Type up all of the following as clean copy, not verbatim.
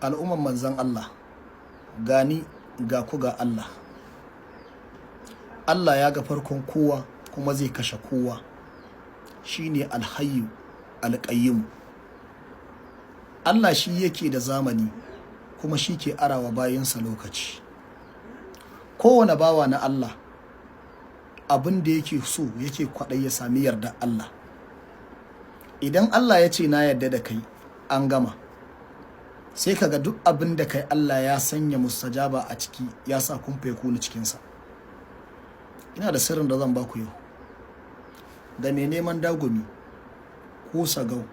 Al'umman manzan Allah, gani ga ku ga Allah. Allah ya ga farkon kowa kuma zai kashe kowa. Shine Alhayyu Alƙayyum. Allah shi yake da zamani kuma shi ke arawa bayinsa lokaci. Kowane bawa na Allah, abin da yake so yake kwaɗayi ya sami yarda Allah. Idan Allah ya ce na yarda da kai, an gama. Sai ka ga duk abin da kai Allah ya sanya mustajaba a ciki, ya sa kun fa cikinsa. Ina da sirrin da zan baku yau. Da mai neman dagumi ko sagau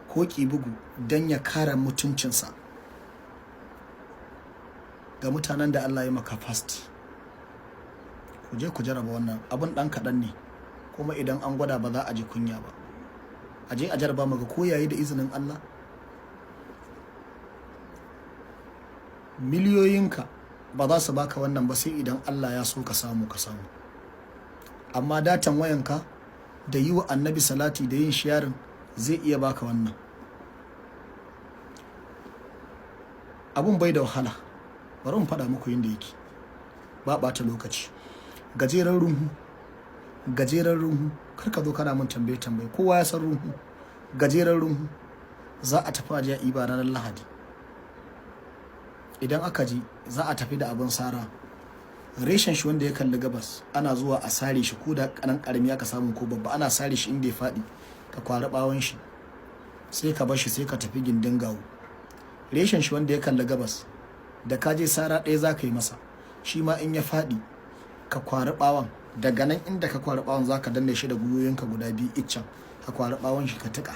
ko ƙibugu don ya kare mutuncinsa ga mutanen da Allah ya maka fast. Ku je ku jarraba wannan abun, ɗan kaɗan ne, kuma idan an gwada ba za a ji kunya ba. A je a jarraba muga ko yayi da izinin Allah. Miliyoyinka ba za su baka wannan ba sai idan Allah ya so ka samu ka samu. Amma datan wayanka da yi wa Annabi salati da yin sharing zai iya baka wannan. Abun bai da wahala. Bari in faɗa muku yanda yake. Ba ɓata lokaci. Gajeren runhu, gajeren runhu. Kar ka zo kana mun tambaye tambaye. Kowa ya san runhu. Gajeren runhu. Za a tafi aje a ɗiba ranar Lahadi. Idan aka je za a tafi da abin sara. Reshen shi wanda ya kalli gabas ana zuwa a sare shi, ko da ƙanan ƙarami aka samu ko babba, ana sare shi inda ya faɗi, ka kwari ɓawon shi, sai ka bar shi, sai ka tafi gindin gawo. Reshen shi wanda ya kalli gabas, da ka je sara ɗaya za ka yi masa, shi ma in ya faɗi ka kwari ɓawon. Daga nan inda ka kwari ɓawon za ka danne shi da gwiwoyinka guda biyu iccen, ka kwari ɓawon shi ka tuƙa.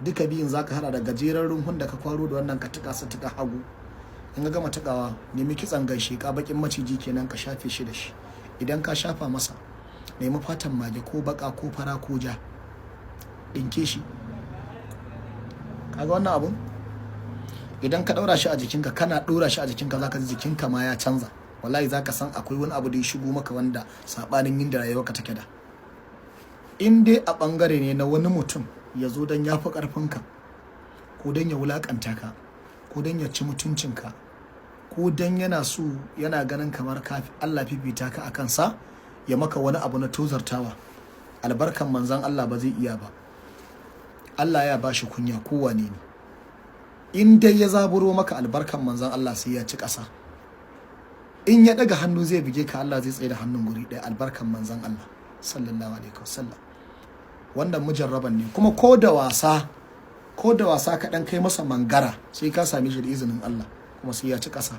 Duka biyun za ka haɗa da gajeren runhun da ka kwaro da wannan, ka tuƙa su tuƙa hagu. In ka gama tuƙawa, nemi kitson gaishe ka, baƙin maciji kenan, ka shafe shi da shi. Idan ka shafa masa, nemi fatan mage ko baƙa ko fara ko ja, ɗinke shi. Kaga wannan abun? Idan ka ɗaura shi a jikinka, kana ɗora shi a jikinka, za ka ji jikinka ma ya canza. Wallahi za ka san akwai wani abu da ya shigo maka wanda saɓanin yin da rayuwarka take da. In dai a ɓangare ne na wani mutum ya zo don ya fi ƙarfinka, ko don ya wulaƙanta ka, ko don ya ci mutuncinka, ko don yana so yana ganin kamar ka Allah fifita ka a kansa, ya maka wani abu na tozartawa, albarkan manzon Allah ba zai iya ba. Allah ya ba shi kunya ko wane ne. In dai ya zaburo maka, albarkan manzon Allah sai ya ci ƙasa. In ya ɗaga hannu zai buge ka, Allah zai tsaye da hannun guri ɗaya, albarkan manzon Allah sallallahu alaihi wasallam. Wannan mujarraban ne, kuma ko da wasa, ko da wasa ka ɗan kai masa mangara, sai ka same shi da izinin Allah, kuma sai ya ci ƙasa.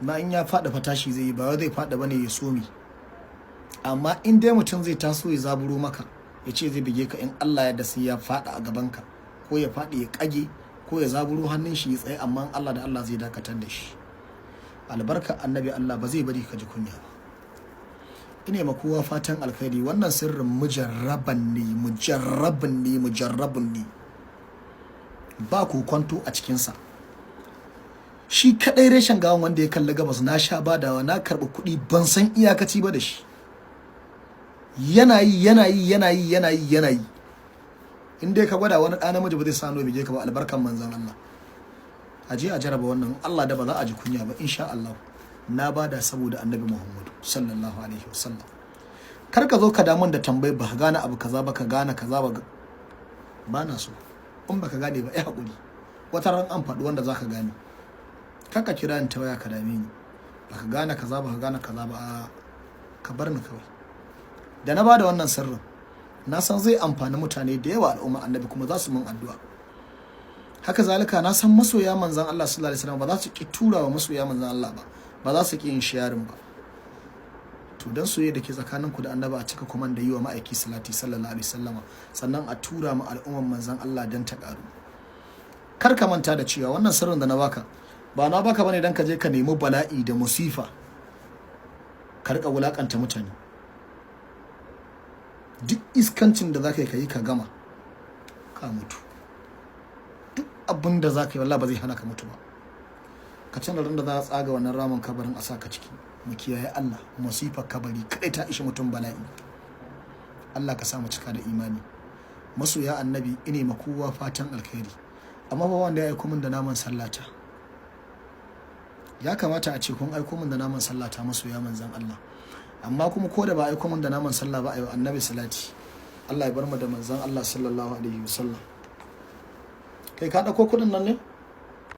Na in ya faɗi fa tashi zai yi, ba zai faɗi bane ya somi. Amma in dai mutum zai taso ya zaburo maka ya ce zai buge ka, in Allah ya da sai ya faɗi a gabanka, ko ya faɗi ya ƙage, ko ya zaburo hannun shi ya tsaye, amma Allah da Allah zai dakatar da shi. Albarka Annabi, Allah ba zai bari ka ji kunya ba. Ina ma kowa fatan alkhairi. Wannan sirrin mujarraban ne, mujarrabun ne, mujarrabun ne. Ba kwanto a cikinsa. Shi kadai reshen gawan wanda ya kalli gabas, na sha badawa, na karɓi kuɗi ban san iyakaci ba da shi. Yana yi, yana yi, yana yi, yana yi, yana yi. In dai ka gwada, wani ɗa namiji ba zai sa hannu bige ka ba, albarkan manzon Allah. A je a jaraba wannan, Allah da ba za a ji kunya ba insha Allah. Na bada saboda Annabi Muhammadu sallallahu alaihi wasallam. Kar ka zo ka damun da tambayi, ba ka gane abu kaza ba, ka gane kaza ba. Ba na so. In baka gane ba, ai hakuri. Wata ran an faɗi wanda zaka gane. Kar ka kira ni ta waya ka dame ni. Baka gane kaza ba, ka gane kaza ba, ka bar ni kawai. Da na bada wannan sirrin, na san zai amfani mutane da yawa, al'umma Annabi, kuma za su mun addu'a. Haka zalika na san masoya manzon Allah sallallahu alaihi wasallam ba za su ki tura wa masoya manzon Allah ba, ba za su ki yin sharing ba. To dan soyayya da ke tsakaninku da Annabi, a cika kuma da yi wa ma'aiki salati sallallahu alaihi wasallama, sannan a tura ma al'umman manzon Allah dan ta karu. Kar ka manta da cewa wannan sirrin da na baka, ba na baka bane dan ka je ka nemi bala'i da musifa, ka rika wulakanta mutane. Duk iskancin da zaka yi, ka yi ka gama, ka mutu. Duk abin da zaka yi, wallahi ba zai hana ka mutu ba. Ka tuna ran da za a tsaga wannan ramin kabarin a saka ciki. Mu kiyaye Allah. Masifar kabari kai ta ishi mutum bala'i. Allah ka sa mu cika da imani. Masoya Annabi, ine ma kowa fatan alkhairi. Amma ba wanda ya aiko min da naman sallata. Ya kamata a ce kun aiko min da naman sallata, masoya manzan Allah. Amma kuma ko da ba aiko min da naman sallah ba, ayo Annabi salati. Allah ya bar mu da manzan Allah sallallahu alaihi wasallam. Kai, ka dauko kudin nan ne?